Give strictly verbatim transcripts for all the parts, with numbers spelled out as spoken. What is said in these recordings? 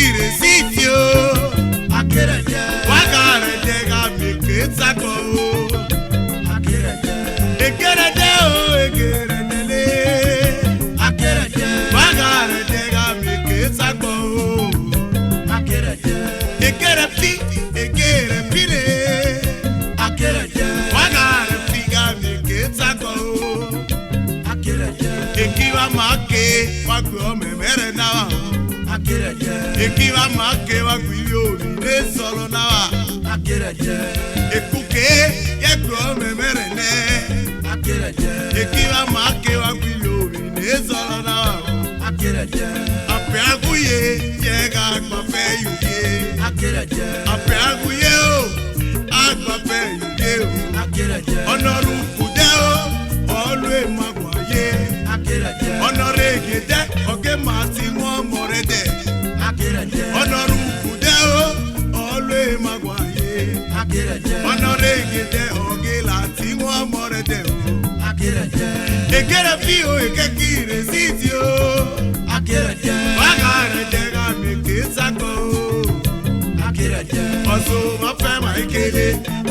Iresiti o, akerẹdẹ. Wa gha rẹdẹ gha miẹn eke sagbọn o, akerẹdẹ. Ekerẹdẹ o, ekerẹdẹ le, akerẹdẹ. Wa gha rẹdẹ gha miẹn eke sagbọn o, akerẹdẹ. Ekerẹfi, ekerẹfi le, akerẹdẹ. Wa gha rẹfi gha miẹn eke sagbọn o. Akerẹdẹ. Eki vbe ama ke, wa gbe ọmẹmwẹ rẹ na vba o. Akerẹdẹ. Eki vbe ama ke, wa gbe ivbi ovbi ne sọlọ na vba. Akerẹdẹ. Ekuke, ya gbe ọmẹmwẹ rẹ nẹ. Akerẹdẹ. Eki vbe ama ke, wa gbe ivbi ovbi ne sọlọ na vba o. Akerẹdẹ. Apiaghuye, ya gha gba fẹ ye uye. Akerẹdẹ. Apiaghuye o, a gba fẹ ye uye o. Akerẹdẹ. Ọnọrukudẹ o, ọ lu ema gua ye. Akerẹdẹ. Ọnọrẹgẹdẹ, ọ ghe ma si wọn ọmọ rẹ dẹ. Akerẹdẹ. Ọnọrukudẹ o, ọ lu ema gua ye. Akerẹdẹ. Ọnọrẹgẹdẹ, ọ ghe la ti wọn ọmọ rẹ dẹ o. Akerẹdẹ. Ekerẹfi o, ekẹki Iresiti o. Akerẹdẹ. Wa gha rẹdẹ gha miẹn eke sagbọn o. Akerẹdẹ. Ọsẹ ovbi Afẹma Ekele,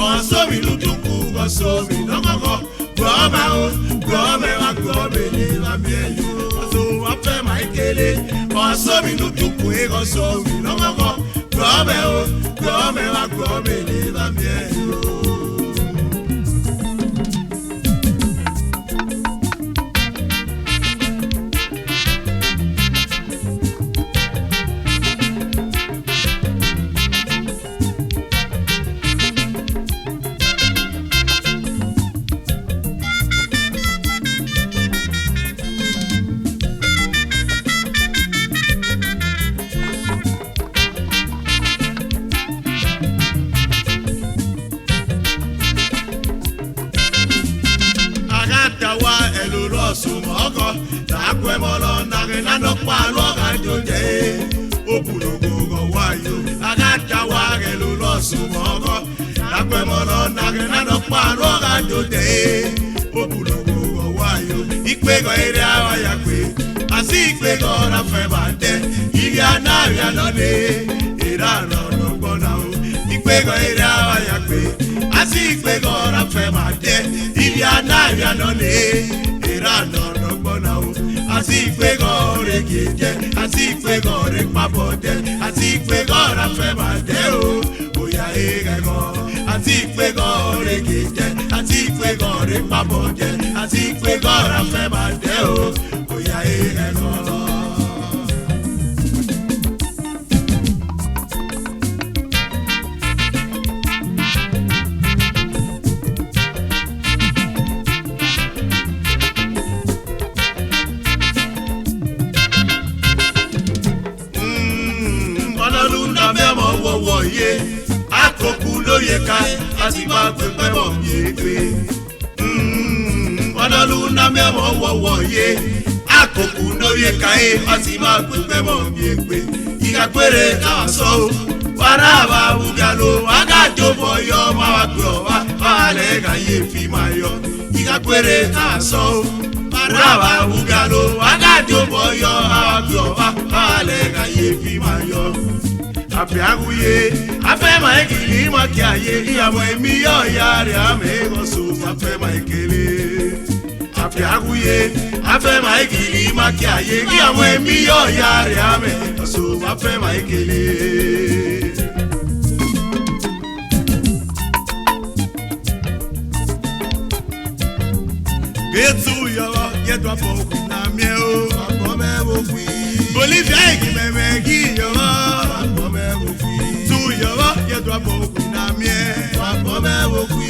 ọsẹ ovbi ne utuku, ọsẹ ovbi ne ọghọghọ. Gbe ọmẹ o, gbe ọmẹ, wa gbe ọmẹ ne evba miẹn yo. Ọsẹ ovbi Afẹma Ekele, ọsẹ ovbi ne utuku, ọsẹ ovbi ne ọghọghọ. Gbe ọmẹ o, gbe ọmẹ, wa gbe ọmẹ ne evba miẹn yo. A gha ta owa ẹlolo ọsumwẹ ọghọ, ta akuẹmwọlọ na ghe na nọkpa ru ọgha dodẹ, obulogo ghọ wa yo. A gha ta owa ẹlolo ọsumwẹ ọghọ, ta akuẹmwọlọ na ghe na nọkpa ru ọgha dodẹ, obulogo ghọ wa yo. Ikpegọ erha wa ya gbe, a si ikpegọ ra fẹ ba dẹ, ivbi a na via nọ le, erha nọ nọgbọ na o. Ikpegọ erha wa ya gbe, a si ikpegọ ra fẹ ba dẹ, ivbi a na via nọ le, erha nọ nọgbọ na o. A si ikpegọ re gie dẹ, a si ikpegọ re kpabọ dẹ, a si ikpegọ ra fẹ ba dẹ o. Oya eghẹghọ, a si ikpegọ re gie dẹ, a si ikpegọ re kpabọ dẹ, a si ikpegọ ra fẹ ba dẹ o. Oya eghẹghọ. Mm, ọnọlu na miẹn ọmọ wọwọ ye, akoku ne ọ ye ka, a si ma gbe ekpẹmọ miẹn egbe. Mm, ọnọlu na miẹn ọmọ wọwọ ye, akoku ne ọ ye ka e, a si ma gbe ekpẹmọ miẹn egbe. I gha guerre ka sọ o, wa ra vba vbe ugialo, a gha dobọ yọ, ma wa gbe ọmwa, ma wa lẹ gha ye fi ma yọ. I gha guerre ka sọ o, wa ra vba vbe ugialo, a gha dobọ yọ, ma wa gbe ọmwa, ma wa lẹ gha ye fi ma yọ. Afiaghuye, Afẹma Ekele, ima kie a ye, iran mu emi yọ ya rre amẹ, ọsẹ ovbi Afẹma Ekele. Afiaghuye, Afẹma Ekele, ima kie a ye, iran mu emi yọ ya rre amẹ, ọsẹ ovbi Afẹma Ekele. Etu yọ, ye do abọ okhui na miẹn o. Abọ mẹ vbe okhui. Bolivia igi mẹmẹ gi yọ. Abọ mẹ vbe okhui. Tu yọ, ye do abọ okhui na miẹn. Abọ mẹ vbe okhui.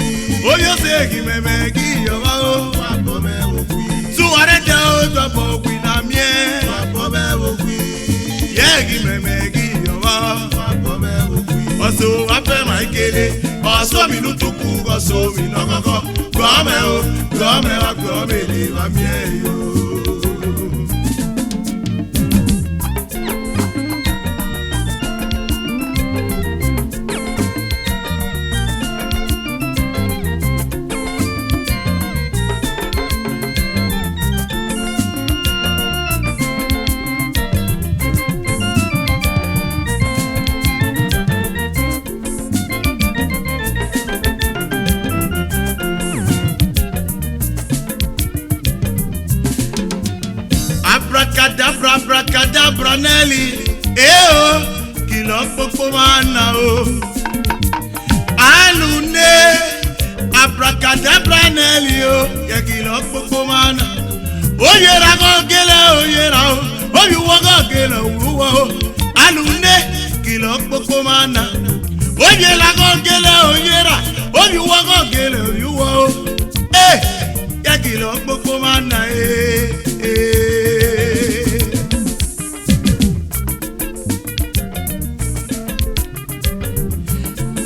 Oyose igi mẹmẹ gi yọ o. Abọ mẹ vbe okhui. Tu arẹdẹ o, do abọ okhui na miẹn. Abọ mẹ vbe okhui. Ye igi mẹmẹ gi yọ o. Abọ mẹ vbe okhui. Ọsẹ ovbi Afẹma Ekele, ọsẹ ovbi ne utuku, ọsẹ ovbi ne ọghọghọ. Gbe ọmẹ o, gbe ọmẹ, wa gbe ọmẹ ne evba miẹn yo. Abracadabra Nelly, eh o, kilo kpokpoma na o. Alune, Abracadabra Nelly o, ye kilo kpokpoma na. Oye ra gọ gele oye ra o, ovbi uwọ gọ gele ovbi uwọ o. Alune, kilo kpokpoma na. Oye ra gọ gele oye ra, ovbi uwọ gọ gele ovbi uwọ o. Eh, ye kilo kpokpoma na, eh, eh.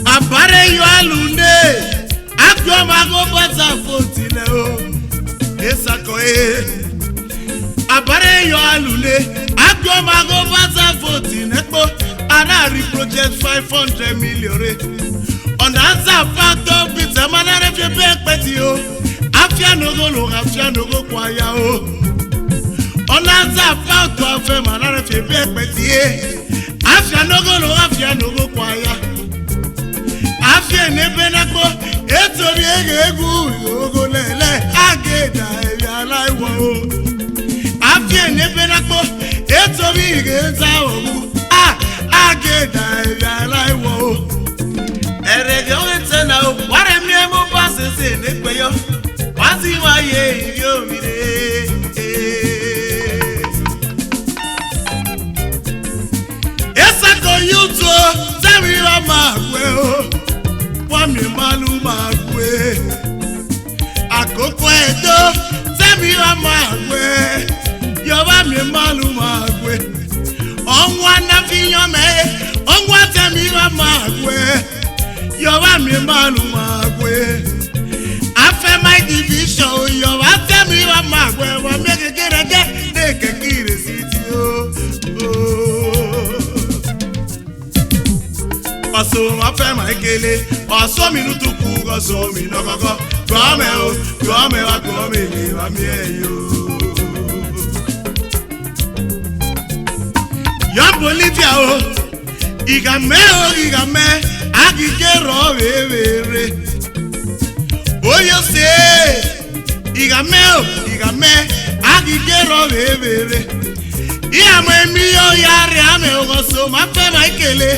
Abare yo Alune, agbọma gho baza vote nẹ o, esakọ e. Abare yo Alune, agbọma gho baza vote nẹ kpo, a na rhie project five hundred million re. Ọ na za factor bit, ma na rre fi ebe ẹkpẹti o. Afia ne ogho lo, afia ne ogho kua ya o. Ọ na za factor afẹ, ma na rre fi ebe ẹkpẹti e. Afia ne ogho lo, afia ne ogho kua ya. Afia ne ebe na kpo, eto vbe eghe gu ogho lẹlẹ, a ghe da ẹvbi ala iwọ o. Afia ne ebe na kpo, eto vbe ighe za owu, a, a ghe da ẹvbi ala iwọ o. Ẹrẹghe ọghe te na o, wa rhe miẹn emu ba sese ne egbe yọ, wa si wa ye ivbi ovbi re. Esako youth o, tẹmwi ra ma gue o, wa miẹn malu ma gue. Akoko Ẹdo, tẹmwi ra ma gue, yọ wa miẹn malu ma gue. Ọnwa na fi yan mẹ, ọnwa tẹmwi ra ma gue, yọ wa miẹn malu ma gue. Afẹ my division o, yọ wa tẹmwi ra ma gue, wa miẹn gege rẹdẹ, ne kẹki resi ti o. Oh. Ọsọ ma fẹ ma ekele, ọsọ mi nutuku, ọsọ mi nọgọgọ. Gua mẹ o, gua mẹ wa, gua mẹ le wa miẹn yo. Yan Bolivia o, igha mẹ o, igha mẹ, a ghi ke rrọọ vbe vbe rre. Oyo se, igha mẹ o, igha mẹ, a ghi ke rrọọ vbe vbe rre. Iran mu emi yo ya rre amẹ, ọsọ ma fẹ ma ekele.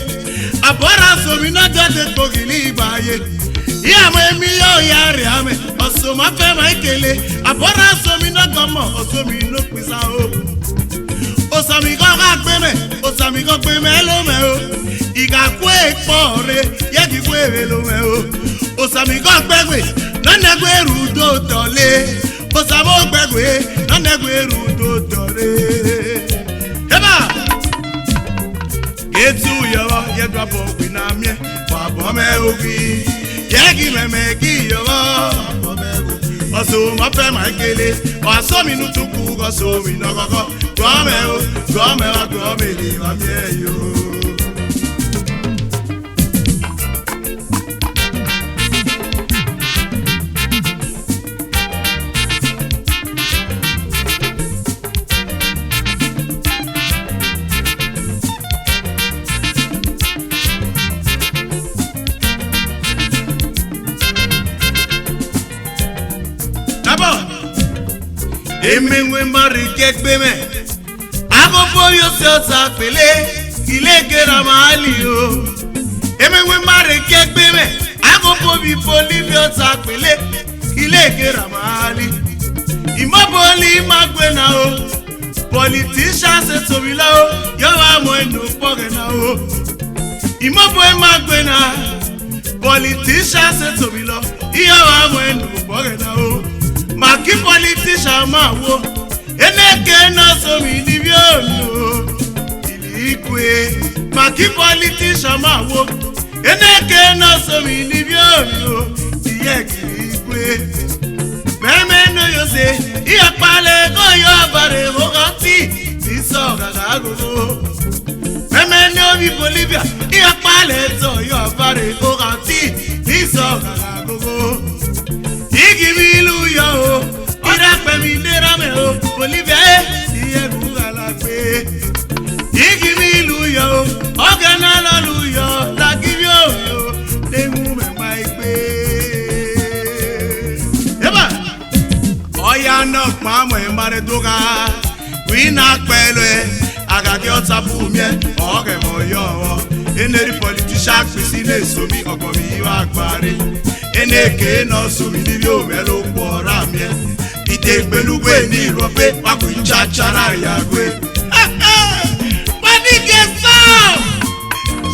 Abọrọ ọsọ mi nọ dọdẹ kpogili ibaye. Iran mu emi yo ya rre amẹ, ọsọ ma fẹ ma ekele. Abọrọ ọsọ mi nọ gọmọ, ọsọ mi nọ kpisa o. Osa mi gọ gha gbe mẹ, osa mi gọ gbe mẹ lo mẹ o. I gha kue kpọ rre, ye ghi kue vbe lo mẹ o. Osa mi gọ gbẹgbe, nọ nẹgue ru do dọle. Osa mo gbẹgbe, nọ nẹgue ru do dọle. Eba! Etu yọvbọ, ye du abọ gbe na miẹn, wa bọ mẹ oghi. Ye ghi mẹ mẹ ghi yọvbọ. Ọsọ ma fẹ ma ekele, wa sọ mi nutuku, ọsọ mi nọgọgọ. Gua mẹ o, gua mẹ wa, gua mẹ le wa miẹn yo. Tabọ, emẹmwẹ ma rre gie egbe mwẹ. Aghofo vbe ose ọta kpele, ilege ra ma li o. Emẹmwẹ ma rre gie egbe mwẹ. Aghofo vbe Bolivia ọta kpele, ilege ra ma li. Imoboli ma gue na o. Politician se tobi la o, yọ wa mu ẹnu kpọghẹ na o. Imoboli ma gue na. Politician se tobi lọ, iyọ wa mu ẹnu kpọghẹ na o. Ma ki politician ma wo, eneke na so mi ni vio ni o. Ilikue, ma ki politician ma wo, eneke na so mi ni vio ni o. Iye kiri kue. Mẹmẹ ne Oyo se, iye kpale ko yo bare ho gha ti, ti sọ gha gha gogo. Mẹmẹ ne ovbi Bolivia, iye kpale to yo bare ho gha ti, ti sọ gha gha gogo. Igi mi lu yo o, ira kpẹ mi dera mẹ o, Bolivia e, iye gu gha la gbe. Igi mi lu yo o, ọgẹ na lọ lu yo, la gi vio yo, de mu mẹ ma egbe. Eba! Ọya nọ kpamọ emare do gha. Wẹ na kpẹlẹ, a gha gie ọta bu miẹn, ọ ghẹ mwẹ ọyọghọ. Ene erha politician kpisi ne eso vbe ọgbọ vbe ivba gbare. Ene ke nọ sunu ni vbe ovbi ẹre okhuo ra miẹn. Ite gbele ugbe ni rhọbe, wa gu chachara ya gbe. Wa ni gie sọ,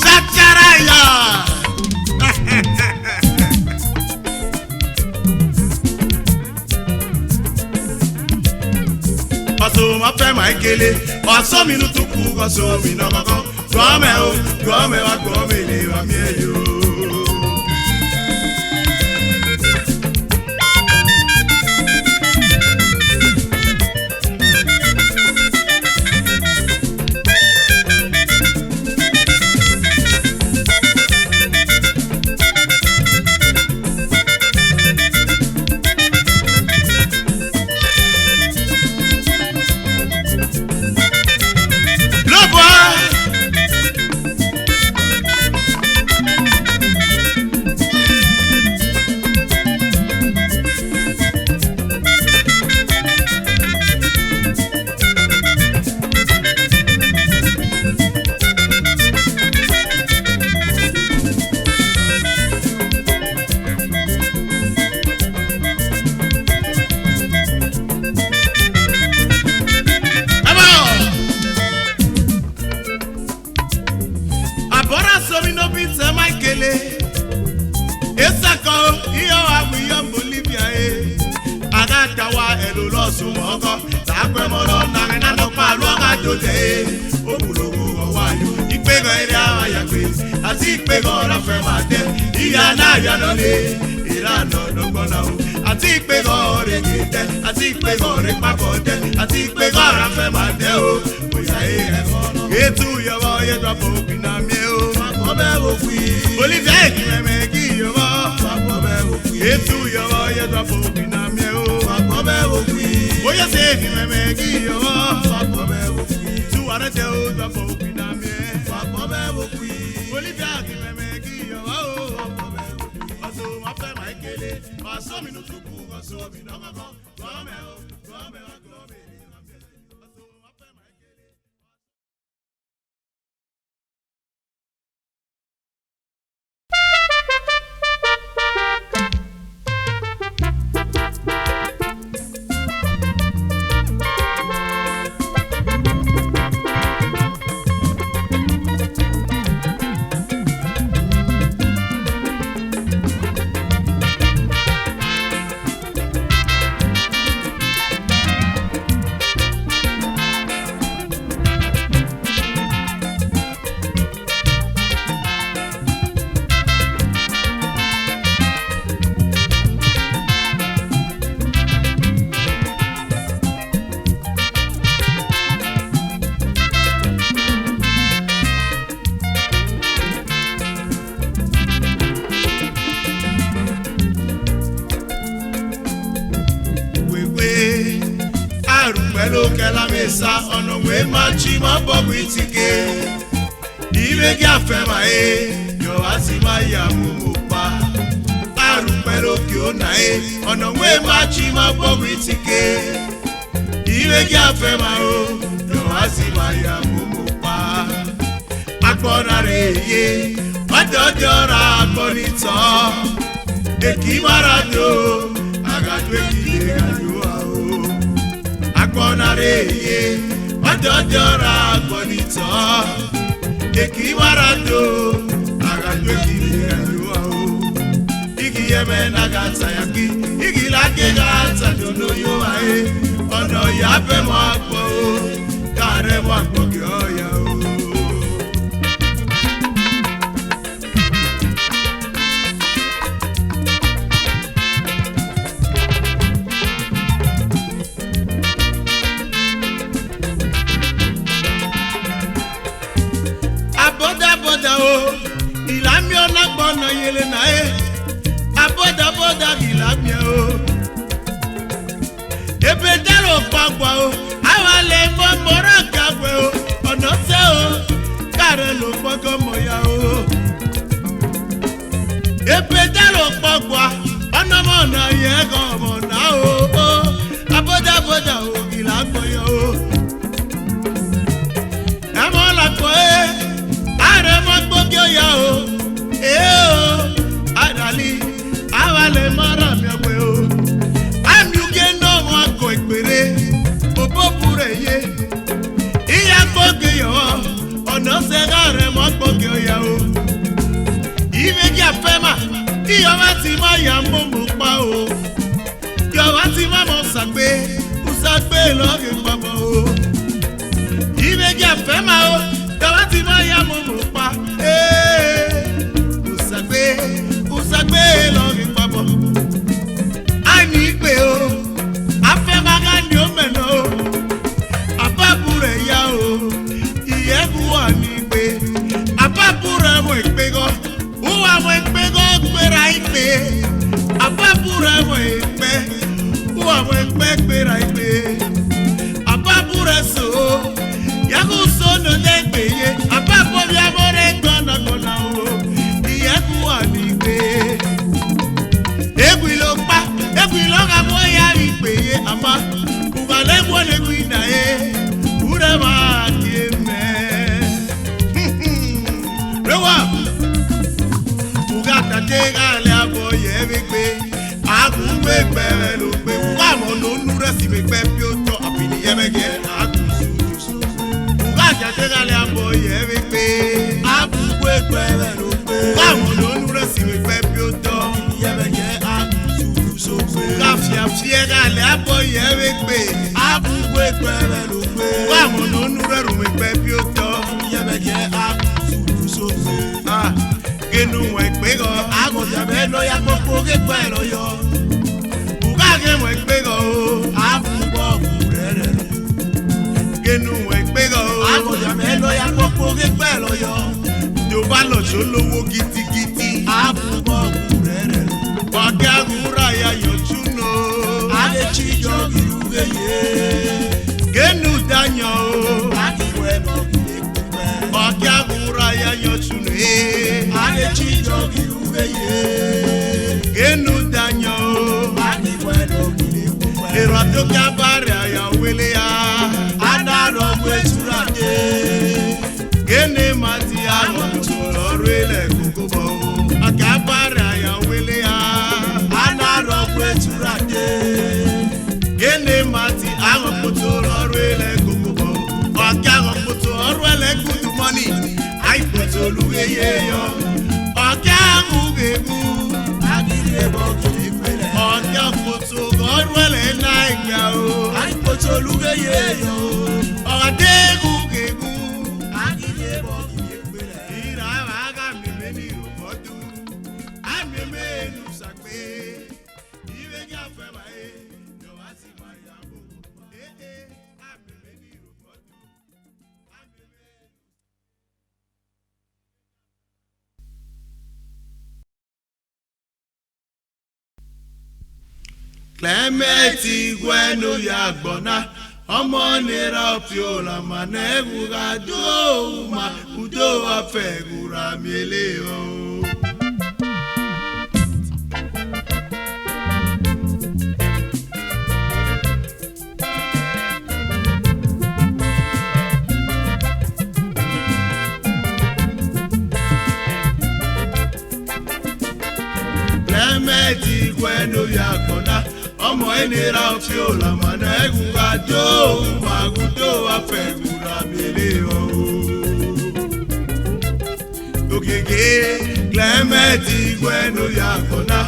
chachara ya. Ọsọmọ fẹ ma kele, ọsọmọ inu tuku, ọsọmọ inu ọgọgọ. Gọmẹ o, gọmẹ wa gọmẹ ne wa miẹn yo. Abọrasọmọ inu ọbi tẹ ma kele. Esakọ, iyọ wa gu iyọ Bolivia e. A gha ta wa ẹlolọ sunu ọgọ. Tagbẹmọ nọ na ghẹ na nọkpa ru ọgha do dẹ e. Oghuloghu ọwa yo, ikpegha erha wa ya gbe. Ati ikpegha ọre afẹ ma dẹ, iya na ya nọ le. Erha nọ nọgbọ na o. Ati ikpegha ọre ghe dẹ, ati ikpegha ọre kpakọ dẹ, ati ikpegha ọre afẹ ma dẹ o. Oya e ẹghọ nọ. Etu yọ vbọ ye dọ fo bi na miẹn o. Wa kọ bẹ wo khui. Olivia e ghi mwẹ mẹ ghi yọ vbọ. Wa kọ bẹ wo khui. Etu yọ vbọ ye dọ fo bi na miẹn o. Wa kọ bẹ wo khui. Oya se ghi mwẹ mẹ ghi yọ vbọ. Wa kọ bẹ wo khui. Tu wa rẹ tẹ o dọ fo bi na miẹn. Wa kọ bẹ wo khui. Olivia ghi mwẹ mẹ ghi yọ vbọ o. Wa kọ bẹ wo khui. Ọsọmọ fẹ ma kele. Ọsọmọ inu tuku, ọsọmọ inu ọgọgọ. Gọmẹ o, gọmẹ wa gọmẹ. Wegbe, arhukpẹ ne okẹn la mwẹ esa, ọnọ wẹ ma chi ma bọ gbe itike. Ivbe gie afẹn ma e, yọ a si ma ya mu mu kpa. Arhukpẹ ne okio na e, ọnọ wẹ ma chi ma bọ gbe itike. Ivbe gie afẹn ma o, yọ a si ma ya mu mu kpa. Agbọn na rre ye, wa dọdẹ ọra agbọn ni tọ. Eki ma ra do, a gha do eki ne gha yo a o. Agbọn na rre ye, wa dọdẹ ọra agbọn ni tọ. Eki ma ra do, a gha do eki ne gha yo a o. Ighi ẹmwẹ na gha ta ya ki, ighi ladian gha ta do ne oyo a e. Ọna ya bẹ mu agbọn o, ka rẹ mu agbọn gie ọ ya o. Aboda, aboda o, I la miẹn ọna agbọn ne ọ yele na e. Aboda, aboda, I la miẹn o. Ebe da rhọkpa gua o, a wa le mọ mọ ra ka wẹ o, ọna sẹ o, ka rre lo kpọgọ mọ ya o. Ebe da rhọkpa gua, ọna ọmọ na ye ẹghẹ ọmọ na o, o. Aboda, aboda o, I la gbẹn yọ o. Ọmwa ti ma ya momo kpa o, yọ ọmwa ti ma mọ Usagbe, Usagbe lọ ghe kpabọ o. Ivbe gia fẹ ma o, yọ ọmwa ti ma ya momo kpa. Ee, Usagbe, Usagbe lọ ghe kpabọ. A ni ikpe o, afẹ ma gha ni omẹ nọ o. Ababu rẹ ya o, iyẹn gu a ni ikpe. Ababu rẹ mu ekpeghọ. Uwa mu ekpeghọ gberra ikpe, ababu rẹ mu ekpẹ, uwa mu ekpẹ gberra ikpe, ababu rẹ so, ya ghe uso ne ọ dẹ gbe ye, ababu ovbi amọ rẹ gbọnagbọna o, iyẹn gu uwa ni gbe. Egui lo kpa, egui lọ gha mu ya vbe ikpe ye, ama, uwa lẹ wọlẹ egui na re, urẹ vba tie mẹ. Rewa, u gha ta te gha lẹ abọ ye vbe egbe, a gu uwu egbe vbe lo gbe, u gha mọ ne unu rẹ si vbe egbe piotọ, a fini ye vbe ye, a gu usu. U gha ta te gha lẹ abọ ye vbe egbe, a gu uwu egbe vbe lo gbe, u gha mọ ne unu rẹ si vbe egbe piotọ, a fini ye vbe ye, a gu usu. U gha fiafia gha lẹ abọ ye vbe egbe, a gu uwu egbe vbe lo gbe, u gha mọ ne unu rẹ ru vbe egbe piotọ, a fini ye vbe ye, a gu usu. Ah, ghe ne u mu ekpeghọ, a ghi ya vbe nọ ya kpokpo ghe egbe nọ yọ. U gha ghe mu ekpeghọ o, a gu uwu ọghe rẹrẹ. Ghe ne u mu ekpeghọ o, a ghi ya vbe nọ ya kpokpo ghe egbe nọ yọ. Jehova lọ sẹ ologho gidigidi, a gu uwu ọghe rẹrẹ. Wa ghi a ghi urha ya yọ tuno, a ghi chi yọ ghi ru ghe ye. Ghe ne u da yọ o, a ghi wẹ nọ ghi Wa ghi a ghi urha ya yọ tuno, a ghi chi yọ ghi ru ghe ye. Ghe ne u da yọ o, a ghi wẹ nọ ghi ru ghe. Erha do ghi a ba rre aya wele ya, a na rhọ gu etura dee. Ghe ne ma ti a rhọ gu etura rre lẹ koko bọ o, a ghi a ba rre aya wele ya, a na rhọ gu etura dee. Ghe ne ma ti aghọ kpoto ọrhuẹlẹ kokobọ, ọ kia aghọ kpoto ọrhuẹlẹ good morning, a i kpoto olughe ye yọ, ọ kia ghughe gu, a ghi rhie ẹbọ ghi rhie ikpele, ọ kia kpoto ọrhuẹlẹ na i gbia o, a i kpoto olughe ye yọ, ọ gha de ghughe gu, a ghi rhie ẹbọ ghi rhie ikpele. Ira vbe a gha miẹn emẹ ni rre obọ ọdun, a miẹn emẹ ne Usagbe. Ivbe gha fẹ ma e, yọ vbe a si ma ya mu. Eh, eh, a mẹmẹ ni ro bọdu. A mẹmẹ. Clement Igwe ne u ya gbọ na, ọmọ ne erha Ọfiola ma ne ẹghẹ u gha do uma, u do wa fẹ ẹghẹ u ra miẹn ele o. Clement Igwe ne u ya gbọ na, ọmọ ne erha Ọfiola ma ne ẹghẹ u gha do uma, u do wa fẹ ẹghẹ u ra miẹn ele o. Ogege Clement Igwe ne u ya gbọ na,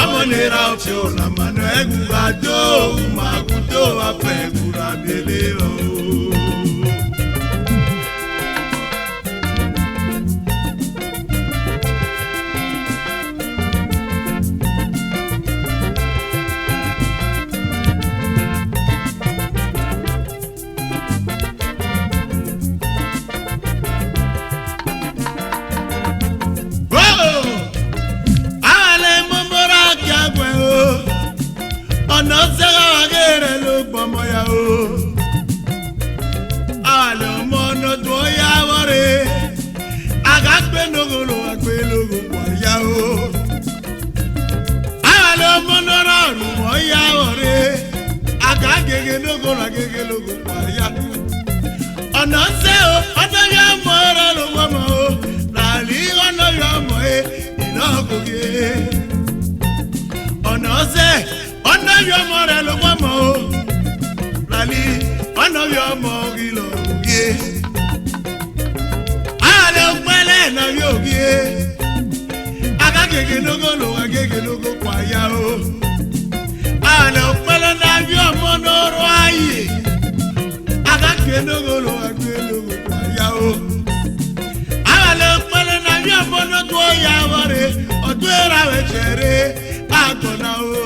ọmọ ne erha Ọfiola ma ne ẹghẹ u gha do uma, u do wa fẹ ẹghẹ u ra miẹn ele o. Oh! Avbe ne momo ra gie agbọn o, ọna ọ zẹ gha wa ghe rre logbo ọmọ ya o. Avbe ne ọmọ ne ọ do ya vbọ rre, a gha gbe ne ogholo, a gbe ne ogholo ya o. Avbe ne ọmọ ne ọ ra ru vbọ ya vbọ rre, a gha gege ne ogholo, a gege ne ogholo ya. Ọna ọ zẹ o, ọ na ya ọmọ rẹ lọghọmọ o, lali igho ne ọ ya ọmọ e, I na goghe. Ọna ọ zẹ, ọ na ya ọmọ rẹ lọghọmọ o, lali, ọ na ya ọmọ ghi lọ goghe. Avbe ne ọ gbẹlẹ na vbe oghian, a gha gege ne ogholo, a gha Nogho kua ya o. Alẹ okpẹlẹ na vbe ọmọ ne ọ rua ye. A gha ke nogho ro, a gbe nogho kua ya o. Alẹ okpẹlẹ na vbe ọmọ ne ọ tuo ya vbọ rre, ọ tuo ra vbe ẹchẹ rre, agbọn na o.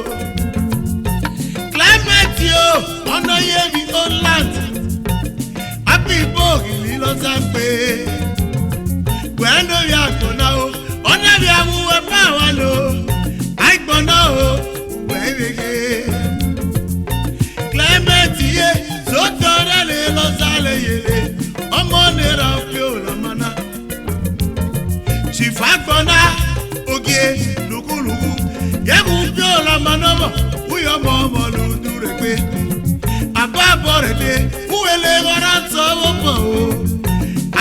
Clement o, ọ nọ ye emwi Holland. Happy Bogi lọ sa kpe. Wẹ ne ovbi agbọn na o, ọ na vbe a mu uwẹ ba wa lo. Aigbọn na o, uwẹ i vbe ghe. Clement ye, zotọ rẹ ne lọ sa le yele. Ọmọ ne ra oke olamana. Chief agbọn na, ogie lughu lughu, ye vbe ubi olamana ọmọ, uyi ọmọ ọmọ ne u dure gbe. Ababọ rẹ de, u wẹ le gha ra tọ vbe obọ o.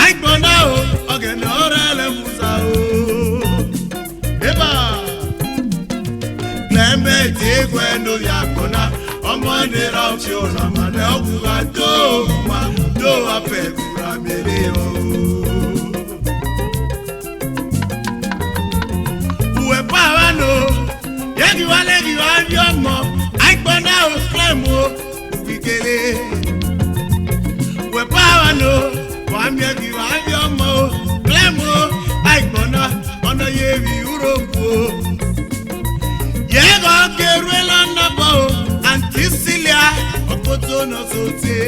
Aigbọn na o, ọghẹnẹ ọrẹ lẹ muza o. Eba. Clement eguẹ ne ovbi agbọn na, ọmọ ne ra oke olamana, ọ gu gha do ma do apẹ kura miẹn o. Uwẹ pa vba no, ye ghi wa le ghi wa vbiẹ ọmọ, aigbọn na o Clem o, uwi kele. Uwẹ pa vba no, wa miẹn ghi wa vbiẹ ọmọ o, Clem o, aigbọn na, ọ nọ ye vbe Europe o. Ye ghe ọ ke rre la na bọ o, Aunty Celia, ọkpoto nọ sotue.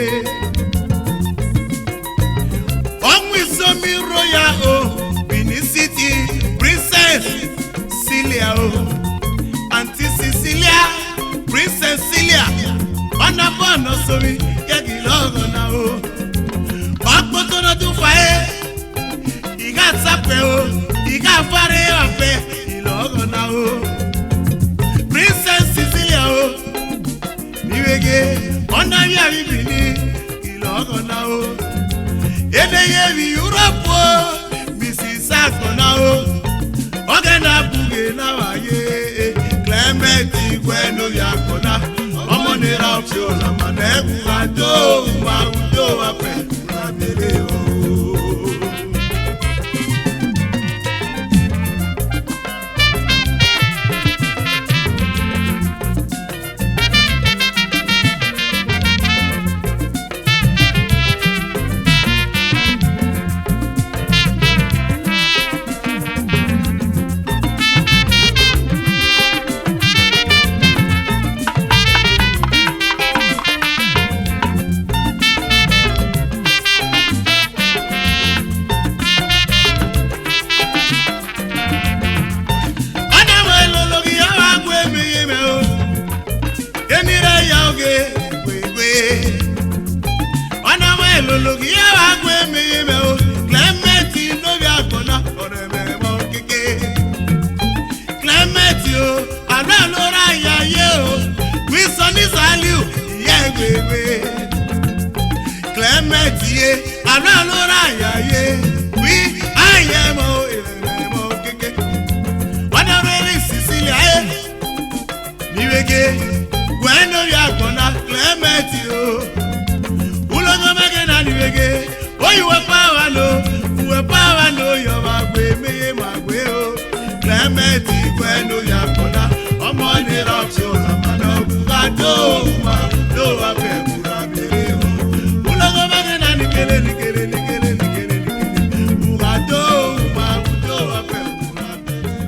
Ọmọ Isomi Royal o, Benin City, Princess Celia o, Aunty Cecilia, Princess Celia, ọna bọ nọ somi, ye ghi lọghọ na o. Ọkpoto nọ du fa e, I gha sapẹ o, I gha fare apẹ, I lọghọ na o. Princess Cecilia o, ni vbe ghe, ọ na vbe avbe Benin, I lọghọ na o. Ene ye vbe Europe o, Missis Agbọn na o. Ọghẹnẹ a bu ghe na vba ye, Clement eguẹ ne ovbi agbọn na. Ọmọ ne ra oke olamana, ẹ gu gha do ma gu do apẹ. Ọna mwẹ lolo ghi ya vbe agbọn emwi mwẹ o. Eni rẹ ya oge wegbe. Ọna mwẹ lolo ghi ya vbe agbọn emwi mwẹ o. Clement ne ovbi agbọn na, ọrẹ mwẹ vbọ keke. Clement o, a na lọ ra ya ye o. Wilson Saliu, iye wegbe. Clement ye, a na lọ ra ya ye. Wi, aye mọ, emwi mwẹ vbọ keke. Ọna mwẹ rre Cecilia e. Ni vbe ghe, wẹ ne ovbi agbọn na Clement o. Uloghọmwa ẹghẹ na ni vbe ghe, oyi uwẹ pa vba no, uwẹ pa vba no, yọ vba gbe, me ye ma gbe o. Clement wẹ ne ovbi agbọn na, ọmọ ne ra ọtiọnrẹn ma na, ọ gha do ma, do vba fẹ kura miẹn o. Uloghọmwa ẹghẹ na ni kere, ni kere, ni kere, ni kere, ni kere. U gha do ma, u do vba fẹ kura miẹn o.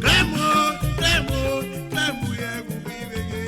Clement, Clement, Clement, ye gu vbe ghe.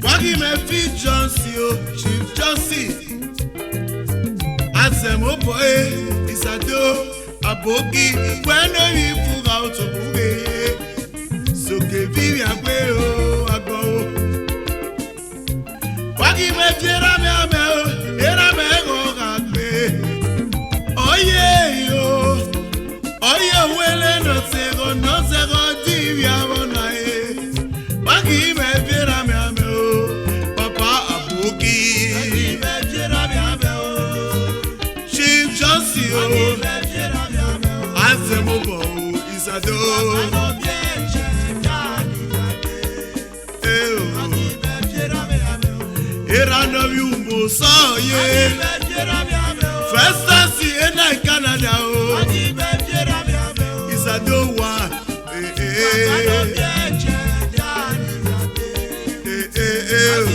Wa ghi mwẹ Fi Johnson o, Chief Johnson. Azẹmobọ e, Isado, Aboki, wẹ ne ovbi Ifuga otobughe ye. Soke vbe ivbiagbe o, agbọn o. Wa ghi mwẹ fi erha mwẹ amẹ o, erha mwẹ ẹghẹ ọ gha gbe. Ọ ye yo, ọ ye owele ne ọ zẹghẹ, ne ọ zẹghẹ ọ di ivbi avbe ọna e. Wa ghi mwẹ fi erha mwẹ amẹ o, Papa Aboki. Wa ghi mwẹ fi erha mwẹ amẹ o. Chief Johnson o, Azẹmobọ o, Isado. Eh, oh. Erha ne ovbi Umosa ye. Festus ena Canada o. Isado wa. Eh, eh, eh. Eh, eh, eh, oh.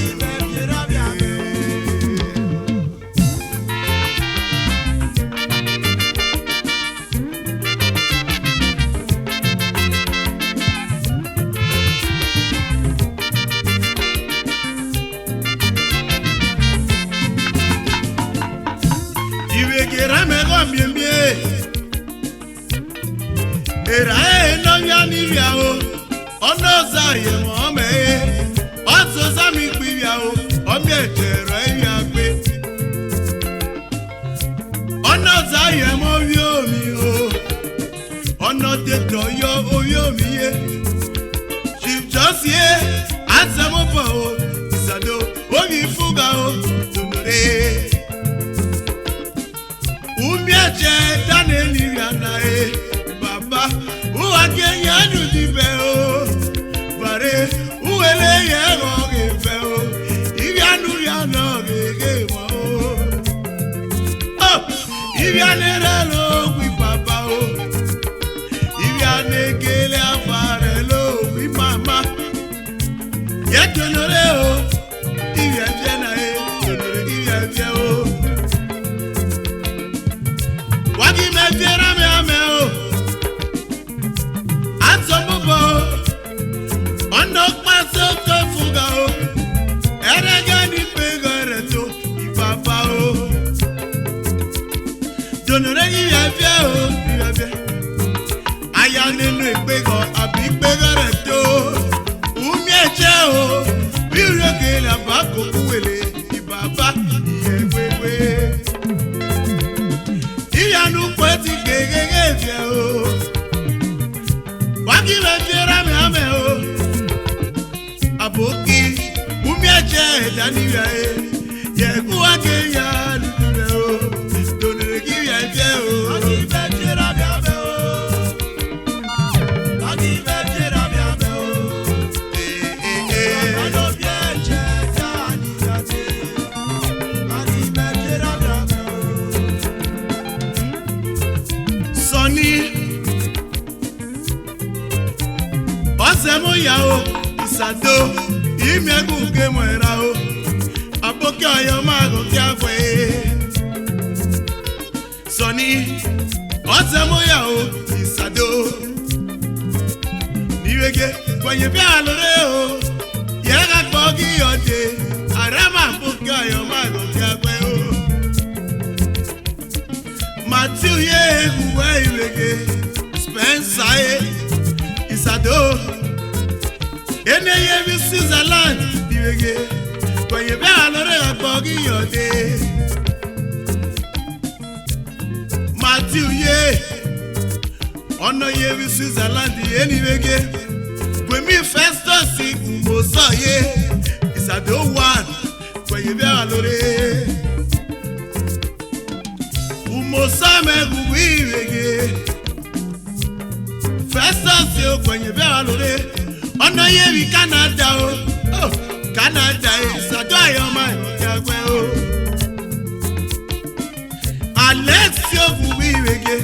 Ivbiegbe erha mwẹ ghe ọ miẹn miẹn. Erha ẹre ne ọ via ne ivbia o, ọ na ọza ye emọ mẹ re, ọ zẹ ọza miẹn ikpia ivbia o, ọ miẹn ẹdẹ rrọọ ivbia gbe. Ọ na ọza ye emọ ovbi omi o, ọ na ọdedẹ yọ ovbi omi ye. Chief Johnson e, Azẹmobọ o, Isado, ovbi Ifuga o, tunu rre. U miẹn ẹdẹ ne eni ivbia na re, Baba, u wa gie yan unu di bẹ o. Vare, u wẹ ne ẹghẹ ọ ghe vẹ o, ivbia ne u via nọ ghe ghe emọ o. O, ivbia ne rre lo wi baba o, ivbia ne gele afa rre lo wi mama. Ye tunu rre o, ivbiẹviẹ na re, tunu rre ivbiẹviẹ o. Wa ghi mwẹ fi erha mwẹ amẹ o. Azọmobọ o, ọnọkpa sẹ otọ Ifuga o, ẹrẹgẹ ne ikpegha rẹ to, Ibaba o. Tunu rre ivbiẹviẹ o, ivbiẹviẹ. Aya nene ikpegha, abi ikpegha rẹ to. U miẹn ẹdẹ o, vbe irhiọke la ba koko uwele, Ibaba, iyẹn wewe. Iyanu kue ti ghegheghe viẹ o. Wa ghi vbe fi erha mwẹ amẹ o. Aboki, u miẹn ẹdẹ ẹdẹ ne ivbia re, ye ẹghẹ uwa ke ya lulu mwẹ o, tunu rre ghi vbe viẹ o. A ghi vbe fi erha mwẹ amẹ o. A ghi vbe fi erha mwẹ amẹ o. Eh, eh, eh. A no miẹn ẹdẹ ẹdẹ ne ivbia re, a ghi vbe fi erha mwẹ amẹ o. Sọni. Ọzẹmwẹya o, Isado, imiẹngun ke mu ẹra o, Aboki ọyọma gho kia vbe. Sọni, Ọzẹmwẹya o, Isado, ni vbe ghe, wẹ ye vbe a lorre o, ye gha kpọ ghi ọde, arama Aboki ọyọma gho kia vbe o. Matthew ye uwẹ ivbe ghe, Spencer e, Isado. Ene ye vbe Switzerland ivbe ghe, wẹ ye vbe a lorre gha kpọ ghi ọde. Matthew ye, ọ nọ ye vbe Switzerland ye ni vbe ghe. Wẹ mi Festus Umosa ye, Isado one, wẹ ye vbe a lorre. Umosa mẹ ghughu ivbe ghe. Festus o, wẹ ye vbe a lorre. Ọ nọ ye vbe Canada o. Oh, Canada, Isado ayọma ya wẹ o. Alex oghughu ivbe ghe.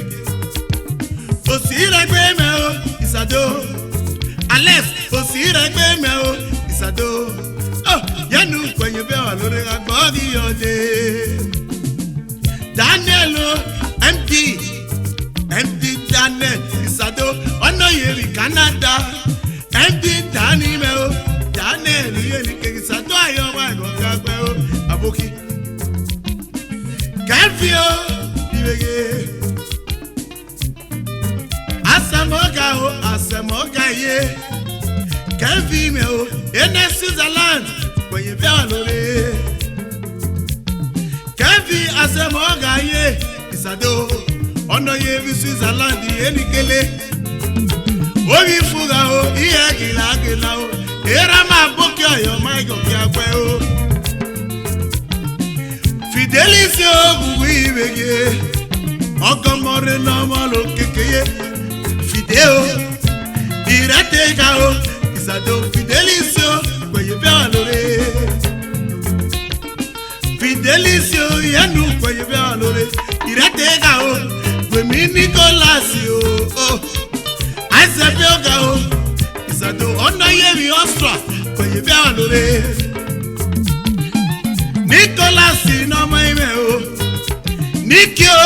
Osi rẹ gbe mẹ o, Isado. Alex, osi rẹ gbe mẹ o, Isado. Oh, yẹnu wẹ ye vbe a lorre gha kpọ ghi ọde. Daniel o, M D, M D Daniel, Isado. Sado, ọnọ ye vbe Canada, M D Dani mẹ o, Daniel Iyenikeghi, Sado ayọ wa ẹghọ khian gbe o, aboki. Kevin o, iveghe. Asẹmọga o, asẹmọga ye. Kevin mẹ o, ene Switzerland, wẹ ye vbe a lore. Kevin asẹmọga ye, Isado, ọnọ ye vbe Switzerland, Iyenikele. Ovbi fugha o, iye gila gila o, erha ma boki ọyọ ma igọki agbẹ o. Fidelis o, ghughu ivbe ye, ọgọmọ rre ne ọmọ lo keke ye. Fide o, irẹte gha o, Isado Fidelis o, wẹ ye vbe a lore. Fidelis o, yẹnu wẹ ye vbe a lore. Irẹte gha o, wẹ mi Nicholas o, o. Aizẹbe ọga o, Isado ọnọ ye vbe Austria, wẹ ye vbe a lore. Nicholas ne ọmọ imẹ o, Nikio,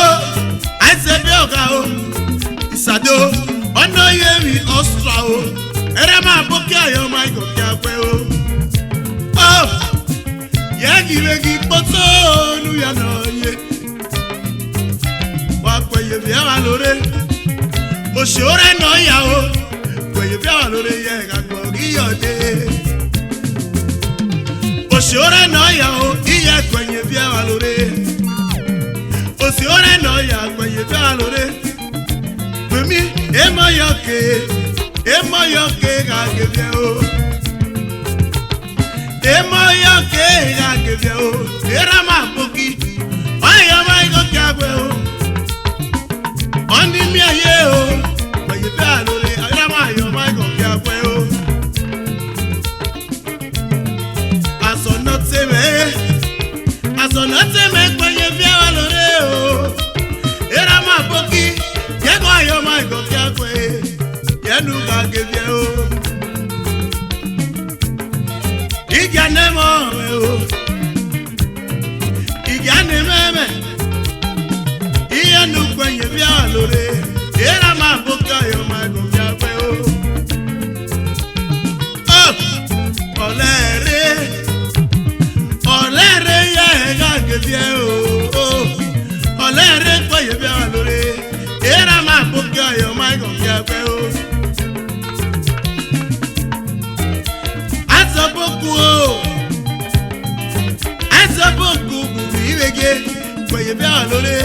Aizẹbe ọga o, Isado ọnọ ye vbe Austria o, ẹrẹ ma boki ayọ ma igọki agbẹ o. O, ye ghi vbe ghi kpoto nu ya nọ ye. Wa kue ye vbe a lore. Osi ore nọ ya o, kue ye vbe a lore ye gha gbọ ghi yọ de. Osi ore nọ ya o, iye kue ye vbe a lore. Osi ore nọ ya kue ye vbe a lore. Wemi, emọ yọ ke, emọ yọ ke gha ghe viẹ o. Emọ yọ ke gha ghe viẹ o, erha ma boki, ọyọ ma igọki agbẹ o. Ọni miẹn ye o, wẹ ye vbe a lore, erha ma yọ ma igọki agbẹ o. Asọ ne ọ te mwẹ, asọ ne ọ te mwẹ, kue ye vbe a lore o. Erha ma boki, ye gha yọ ma igọki agbẹ, ye nu gha ghe viẹ o. Igia ne mọ mwẹ o, igia ne mẹ mwẹ, iye ne ukpẹ ye vbe a lore, erha ma boki ọyọ ma igọki agbẹ o. O, ọlẹre, ọlẹre ye gha ghe viẹ o, o, ọlẹre kue ye vbe a lore, erha ma boki ọyọ ma igọki agbẹ o. Azọboku o, Azọboku ghughu ivbe ye, kue ye vbe a lore,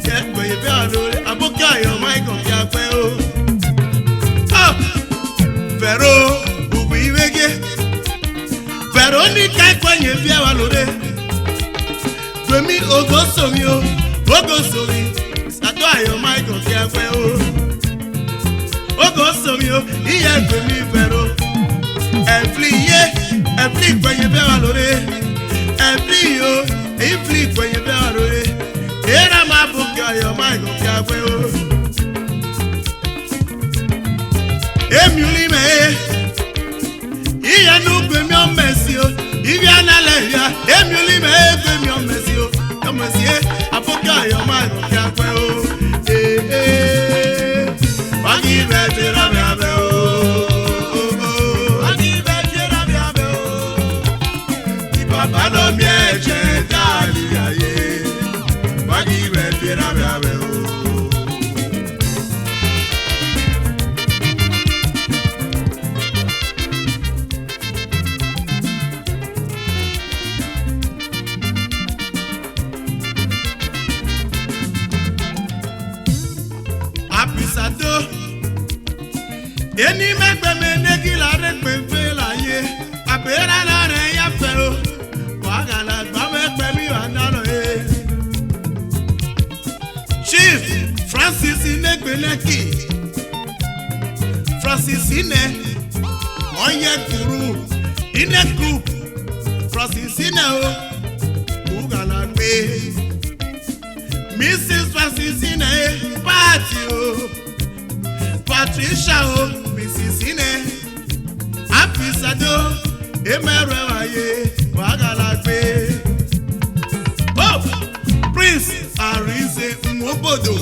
ye kue ye vbe a lore, aboki ayọ ma igọki agbẹ o. O, Vẹro ghughu ivbe ye, Veronica kue ye vbe a lore. Wemi Ogosomi o, Ogosomi, Isado ayọ ma igọki agbẹ o. Ogosomi o, iye Wemi Vẹro. Ẹvli ye, ẹvli kue ye vbe a lore. Ẹvli o, ẹvli kue ye vbe a lore. Erha ma boki ọyọ ma igọki agbẹ o. Emi uli mẹ e. Iye ne u gu emiọmọ ẹsi o, ivbi a na lẹ hia, emi uli mẹ e gu emiọmọ ẹsi o, ọmọ ẹsi e, aboki ayọ ma igọki agbẹ o. Ee, ee, wa ghi vbe ẹfe ra vbe avẹ o, wa ghi vbe ẹfe ra vbe avẹ o. Ibaba ne ọ miẹn ẹchẹ ta liriaye, wa ghi vbe ẹfe ra vbe avẹ o. Apisado, eni mẹ gbe mẹ ne gila rre kpe ve la ye, abera na rẹ ya fẹ o, wa gha la gba mwẹ kpẹ mi wa na nọ e. Chief Francis Inegbe Lekki, Francis Ine, ọ ye guru, Ine group, Francis Ine o, u gha la gbe. Missus Francis Ine, party o, Patricia o, Missus Ine, Apisado, emẹ rẹ wa ye, wa gha la gbe. Oh, Prince Arinze Nwobodo.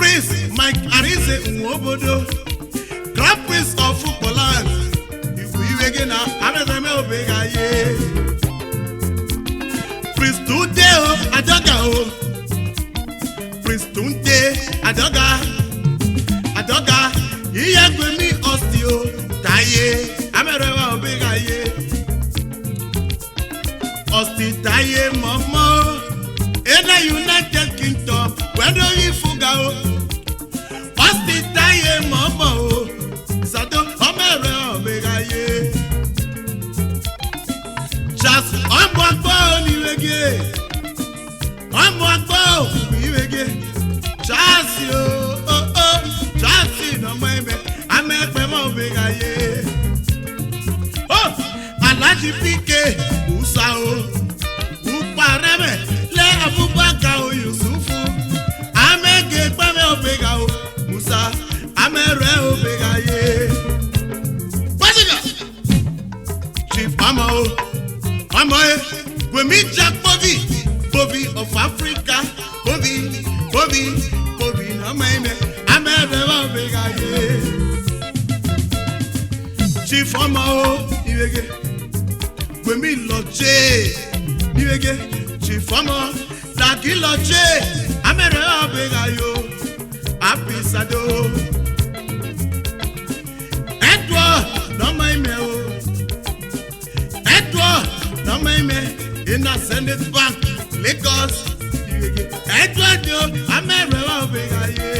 Prince Mike Arinze Nwobodo, Crown Prince of Footballers, iwu ivbe ghe na, amẹ zẹ mẹ obọ gha ye. Prince Tunde o, Adoga o, Prince Tunde, Adoga, Adoga, iye gu emwi Austin o, taye, amẹ rẹ wa obọ gha ye. Austin taye mọmọ, ena United Kingdom, wẹ do ghi fuga o. Austin taye mọmọ o, Sado, ọmọ rẹ obọ gha ye. Charles ọmọ agbo ni vbe gie, ọmọ agbo ni vbe gie. Charles o, o, o, Charles ne ọmọ imẹ, amẹ kpẹ mọ obọ gha ye. O, Alhaji P K Musa o, ukpa rẹ mwẹ lẹ Abubakar o Yusufu, amẹ gie kpẹ mwẹ obọ gha o, Musa, amẹ rẹ obọ gha ye. Gbajugbaja. Chief Ọmọ o, Ọmọ e, wemi ja Kpovi, Kpovi of Africa, Kpovi, Kpovi, Kpovi ne ọmọ imẹ, amẹ rẹ wa obọ gha ye. Chief Ọmọ o, ivbe ghe, wemi lọje, ivbe ghe, Chief Ọmọ, Dagi lọje, amẹ rẹ wa obọ gha yo, Happy Sado. Edward ne ọmọ imẹ o. Edward ne ọmọ imẹ, ena Zenith Bank, Lagos. Edward o, amẹ rẹ wa obọ gha ye.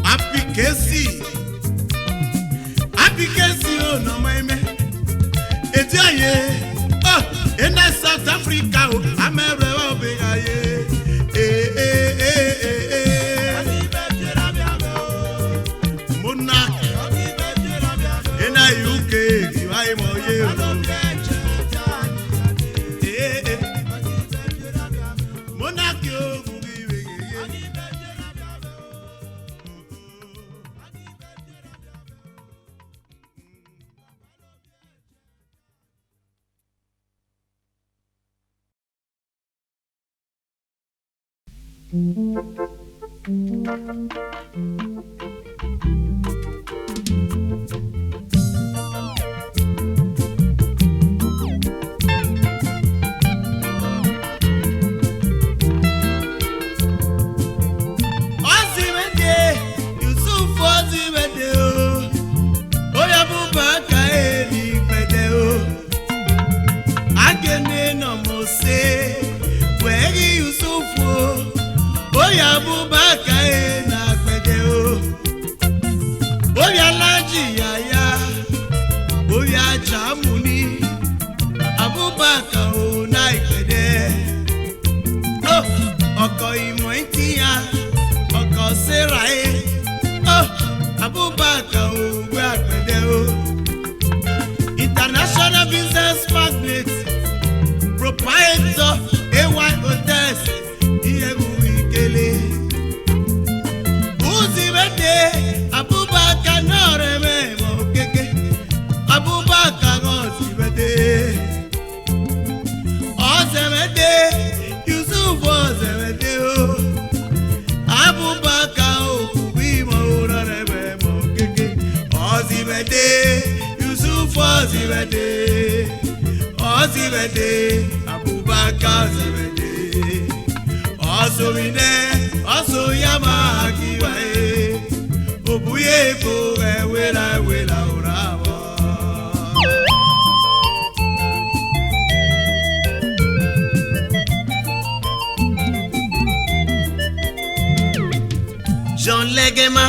Happy Kesi, Happy Kesi o ne ọmọ imẹ. Edi aye, o, ena South Africa o, amẹ rẹ wa obọ gha ye. Eh, eh, eh, eh, eh. Monarch, ena U K, ivba emọ ye o. Eh, eh. Monarch o, gu ghi vbe ye. Ọzivẹdẹ, Yusuf Ọzivẹdẹ o, oya Abubakar eni gbẹdẹ o. Agene ne ọ mose, wẹ ghi Yusuf o, oya Abubakar ena gbẹdẹ o. Oya Alhaji Yaya, oya Jamuni, Abubakar o na igbẹdẹ. Oh, ọkọ imọ itian, ọkọ Sarah e. Oh, Abubakar o, wẹ agbẹdẹ o. International business magnet, proprietor A Y Hotels, iye gu ikele. Ọzivẹdẹ, Abubakar ne ọ rre mwẹ vbe okiekie. Abubakar Ọzivẹdẹ. Ọzẹvẹdẹ, Yusuf Ọzẹvẹdẹ o. Abubakar o, gu ghi mọ orọ rẹ vbe ẹmwẹ okiekie. Ọzivẹdẹ, Yusuf Ọzivẹdẹ. Ọzivẹdẹ, Abubakar Ọzivẹdẹ. Ọsọmwi nẹ, ọsọ ya ma ghi wa e. Obuye ko ghẹ wela wela ora vbọ. John Legema,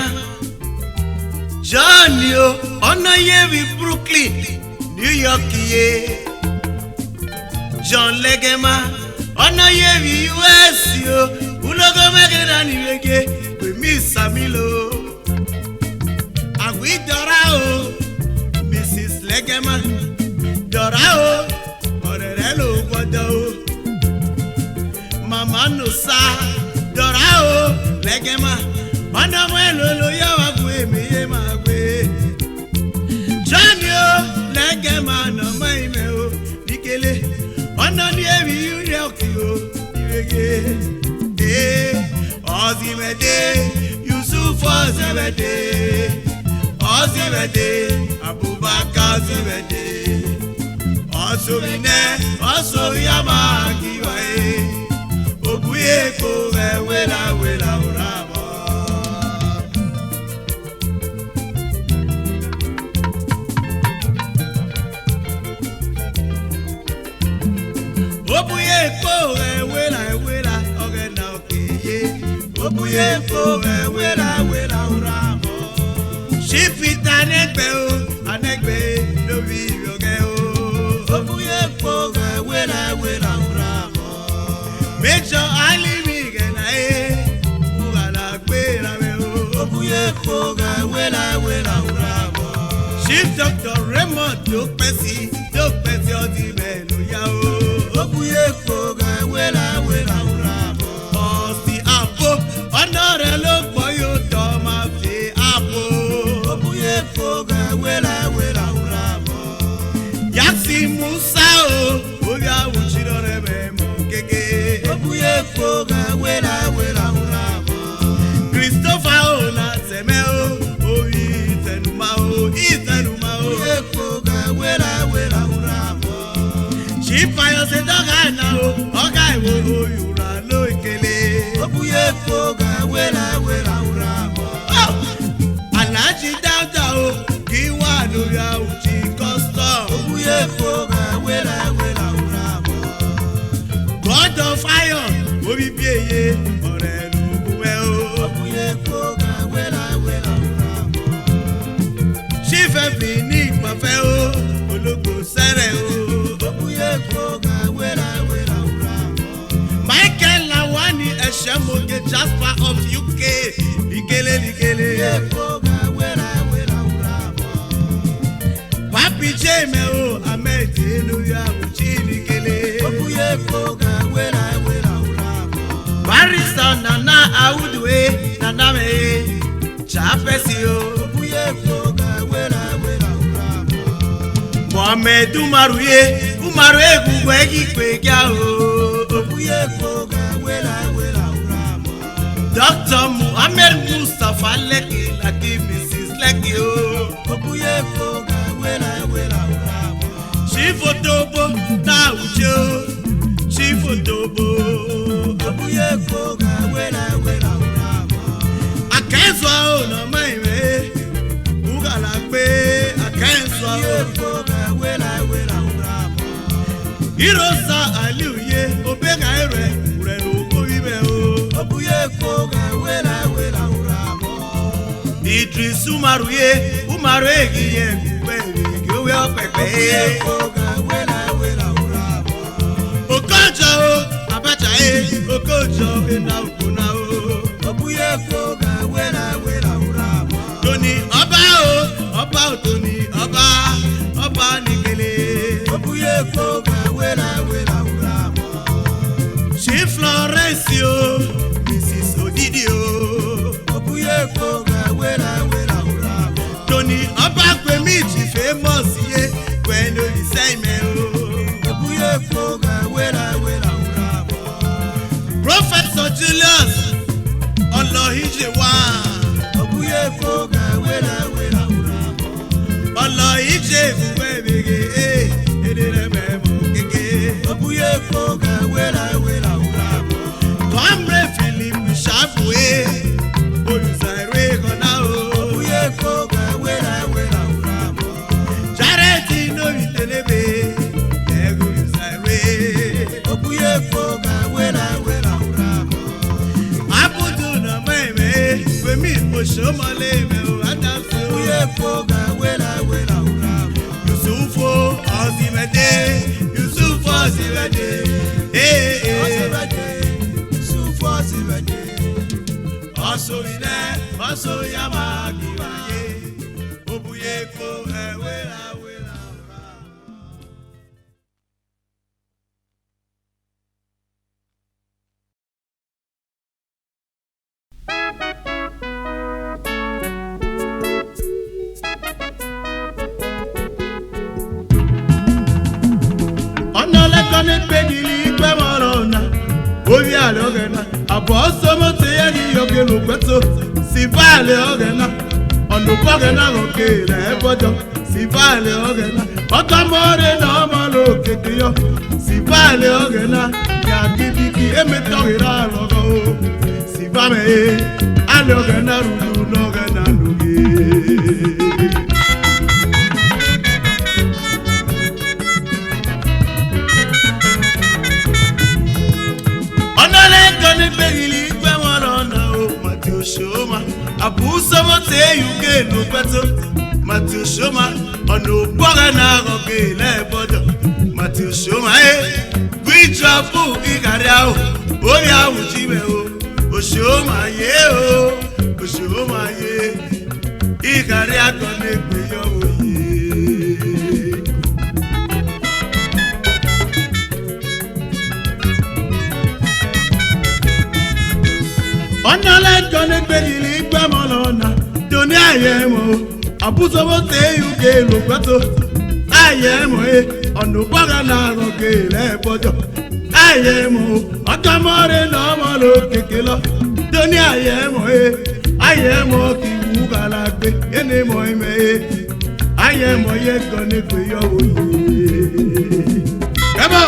John o, ọ nọ ye vbe Brooklyn, New York ye. John Legema, ọ nọ ye vbe U S o, ulogo mwẹ ghe na ni vbe gie, wẹ mi Samilo. Awi Dọra o, Missus Legema, Dọra o, ọrẹrẹ lo gbọdọ o. Mama Nosa, Dọra o, Legema, ọna mu ẹlolo ya wa gue, emi ye ma gue. John o, Legema ne ọ ma imẹ o, ni kele, ọna ni emwi yu rẹ ọki o, iveghe. Eh. Ọzimwẹde, Yusuf Ọzimwẹde, Ọzimwẹde, Abubakar Ọzimwẹde. Ọsọvbinẹ, ọsọvbiama ghi wa e, obuye kpo ghẹ wela wela orra vbọ. Obuye kpo ghẹ wela wela, ọghẹna okeye. Obuye kpo ghẹ wela wela orra mọ. Chief Peter Anẹgbe o, Anẹgbe do vbe ivbiọghẹ o. Obuye kpo ghẹ wela wela orra mọ. Major Alimi ghẹ na e, ughala gbe ra vbe o. Obuye kpo ghẹ wela wela orra mọ. Chief Doctor Raymond Dokpesi, Dokpesi ọdimẹ. Obuye kpo ghẹ wela wela orra mọ. Ọsi Abo, ọnọrẹ lọgbọ yo tọ ma fi Abo. Obuye kpo ghẹ wela wela orra mọ. Yasi Musa o, ovbi awuchi nọ rẹ mwẹ mọ keke. Obuye kpo ghẹ wela wela orra mọ. Christopher o na sẹmẹ o, ovbi Ifẹnuma o, Ifẹnuma o. Obuye kpo ghẹ wela wela orra mọ. Chief Pius Edọgha na o, ọgha ẹvbo Oyura lo ikele. Obuye kpo ghẹ wela wela orra mọ. Oh! Alhaji Dauda o, ghi wa ne ovbi awuchi custom. Obuye kpo ghẹ wela wela orra mọ. God of Iron, ovbi ibieye, ọrẹ ne uwẹ o. Obuye kpo ghẹ wela wela orra mọ. Chief Evelyn Igbafẹ o, ologbo sẹrẹ o. Obuye kpo ghẹ wela wela orra mọ. Michael Lawani Ẹsẹmoge Jasper of U K, ikele ikele. Obuye kpo ghẹ wela wela orra mọ. Papi Jemẹ o, Ahmed Enuya Uchi ikele. Obuye kpo ghẹ wela wela orra mọ. Barrister Nana Audu e, Nana mẹ e. Chapẹsi o. Obuye kpo ghẹ wela wela orra mọ. Mohammed Umaru ye, Umaru egungun ẹghi kpe gia o. Obuye kpo ghẹ wela wela orra mọ. Doctor Muhammed Mustapha Lekki, Lekki Missus Lekki o. Obuye kpo ghẹ wela wela orra mọ. Chief Otobo na uche o, Chief Otobo. Obuye kpo ghẹ wela wela orra mọ. Akẹnzua o nọ ma ẹmwẹ, ughala gbe, Akẹnzua o. Obuye kpo ghẹ wela wela orra mọ. Irosa Aliu ye, obegha ẹrẹ, urẹ ne okpoghi mwẹ o. Obuye kpo ghẹ wela wela orra mọ. Idris Umaru ye, Umaru eghi ye ẹgbẹe vbe gie owẹ ọkpẹkpẹ. Obuye kpo ghẹ wela wela orra mọ. Okojo o, Abacha e, Okojo ena ukpo na o. Obuye kpo ghẹ wela wela orra mọ. Tony Ọba o, Ọba o, Tony Ọba, Ọba ni kele. Obuye kpo ghẹ wela wela orra mọ. Chief Florence o, Missus Odidi o. Obuye kpo ghẹ wela wela orra mọ. Tony Ọba Gbemi Chief Amos ye, wẹ ne ovbi sẹ imẹ o. Obuye kpo ghẹ wela wela orra mọ. Professor Julius Ọlọhije wa. Obuye kpo ghẹ wela wela orra mọ. Ọlọhije vbe uwẹ vbe ghe, eh, ede rẹ mẹ mọ keke. Obuye kpo ghẹ wela wela orra mọ. Comrade Philip Ishaku e, Orusa ẹre khọ na o. Obuye kpo ghẹ wela wela orra mọ. Charity ne ovbi Itelebe, ẹghẹ Orusa ẹre. Obuye kpo ghẹ wela wela orra mọ. Abudu nọ ma ẹmwẹ, wẹ mi osomọle mẹ o, Adamsi o. Obuye kpo ghẹ wela wela orra mọ. Yusuf Ọzimwẹde, Yusuf Ọzimwẹde, eh, eh. Ọzimwẹde, Yusuf Ọzimwẹde. Ọsọvbinẹ, ọsọvbiama ghi wa ye. Obuye kpo ghẹ wela wela orra mọ. Ọnọlẹkọ ne kpegiri ikpẹmwẹ ọrọre na, ovbi arọghẹ na, abọ ọsọmọte ya ghi yo Logbeto, sivale ọghẹna, ọnobọ ọghẹna ghe ọke lẹ ẹbọjọ, sivale ọghẹna, ọtọmọre ne ọmọ lo keke yọ, sivale ọghẹna, ya gidigi emetọ ghe ra lọghọ o, sivamẹ e, ale ọghẹna rhunmwuda ọghẹna noghe. Ọ na lẹ gọ ne egbe ghi li ikpẹmwẹ ọlọ na o, Matthew Oshoma, Abu Somote U K Logbeto, Matthew Oshoma, ọnobọ ọghẹna ghe ọke lẹ ẹbọjọ, Matthew Oshoma, eh, Bishop Igharia o, ovbi Awuji mwẹ o, Oshoma ye o, Oshoma ye. Igharia gọ ne egbe yọ vbe oye. Ọ na lẹ gọ ne egbe ghi li ikpẹmwẹ ọlọ na, do ne a ye ẹmwẹ o, Abu Somote U K Logbeto, a ye ẹmwẹ e, ọnobọ ọghẹna ghe ọke lẹ ẹbọjọ. Aye ẹmwẹ o, ọtọmọre ne ọmọ lo keke lọ, do ne aye ẹmwẹ e, aye ẹmwẹ ọ ki wu ghalagbe, ene emọ imẹ e, aye ẹmwẹ ọ ye gọ ne egbe yọ vbe oye. Ẹbọ.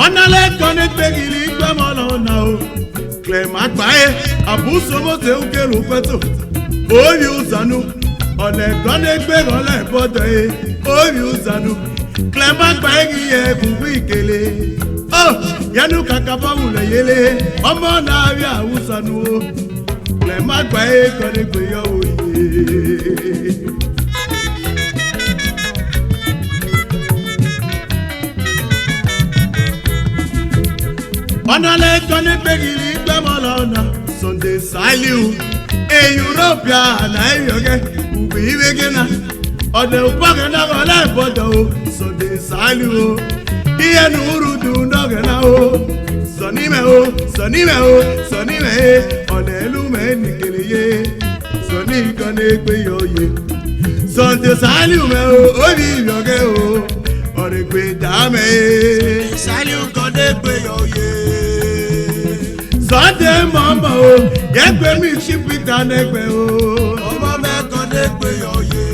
Ọ na lẹ gọ ne egbe ghi li ikpẹmwẹ ọlọ na o. Clement Agbae, Abu Somote U K Logbeto, ovbi Uzanu, ọ lẹ gọ ne egbe ghe ọlẹ ẹbọjọ e, ovbi Uzanu. Clement Agbae ghi ye ẹvbo ugbo ikele. O, ya ne u kakabọ vbe ulẹ yele, ọmọ na vbe Uzanu o. Clement Agbae gọ ne egbe yọ vbe oye. Ọ na lẹ gọ ne egbe ghi li ikpẹmwẹ ọlọ na, Sunday Saliu, e Europe a na ivbiọghẹ, ugbo ivbighẹ na, ọ lẹ obọ ọghẹna ghe ọlẹ ẹbọjọ o, Sunday Saliu o, iye ne u rhunmwuda ọghẹna o, sọni mwẹ o, sọni mwẹ o, sọni mwẹ e, ọ lẹ lu mwẹ ni kele ye. Sọni gọ ne egbe yọ ye. Sunday Saliu mwẹ o, ovbi ivbiọghẹ o, ọ rhe gbe da mwẹ e. Saliu gọ ne egbe yọ ye. Sunday mọmọ o, ye egbe mi Chief Peter nẹgbẹ o. Ọmọ mwẹ gọ ne egbe yọ ye.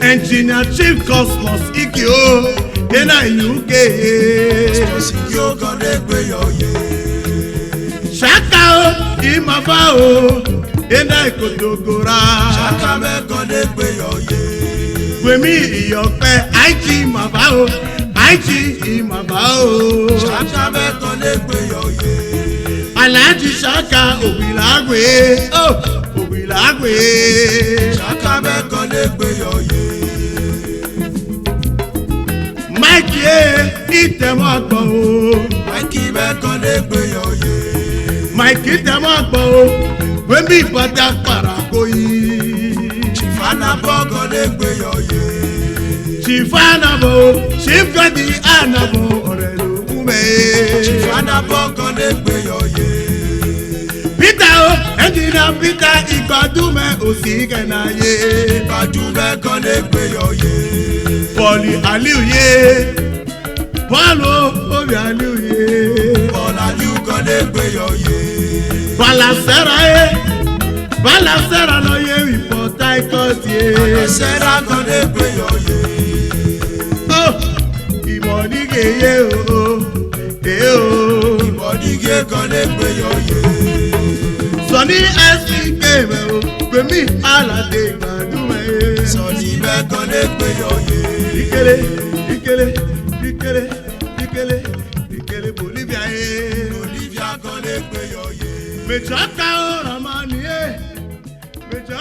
Engineer Chief Cosmos Ikio, ena U K. Cosmos Ikio gọ ne egbe yọ ye. Shaka o, Imava o, ena Ikotogora. Shaka mwẹ gọ ne egbe yọ ye. Wemi Iyọkpẹ, I G Imava o, I G Imava o. Shaka mwẹ gọ ne egbe yọ ye. Alhaji Shaka Obilagwe, o, Obilagwe. Shaka mwẹ gọ ne egbe yọ ye. Mike ye, itẹmọ agbọn o. Mike mwẹ gọ ne egbe yọ ye. Mike itẹmọ agbọn o. Wemi bata kpara ko yi. Chief Anabọ gọ ne egbe yọ ye. Chief Anabọ o. Chief Gọdi Anabọ ọrẹ lo gu mẹ. Chief Anabọ gọ ne egbe yọ ye. Peter o, Engineer Peter Igbadumẹ osi kẹna ye. Igbadumẹ gọ ne egbe yọ ye. Paul Aliu ye. Paul o, ovbi Aliu ye. Paul Aliu gọ ne egbe yọ ye. Balasera ye. Balasera nọ ye vbe Port Harcourt ye. Balasera gọ ne egbe yọ ye. Oh, imọ ni ghe ye o. Eh o. Imọ ni ghe gọ ne egbe yọ ye. Sọni S P K mwẹ o, Wemi alade Igbadumẹ e. Sọni mwẹ gọ ne egbe yọ ye. Ikele, ikele, ikele, ikele, ikele Bolivia e. Bolivia gọ ne egbe yọ ye. Mejọ ka o Ramani e. Mejọ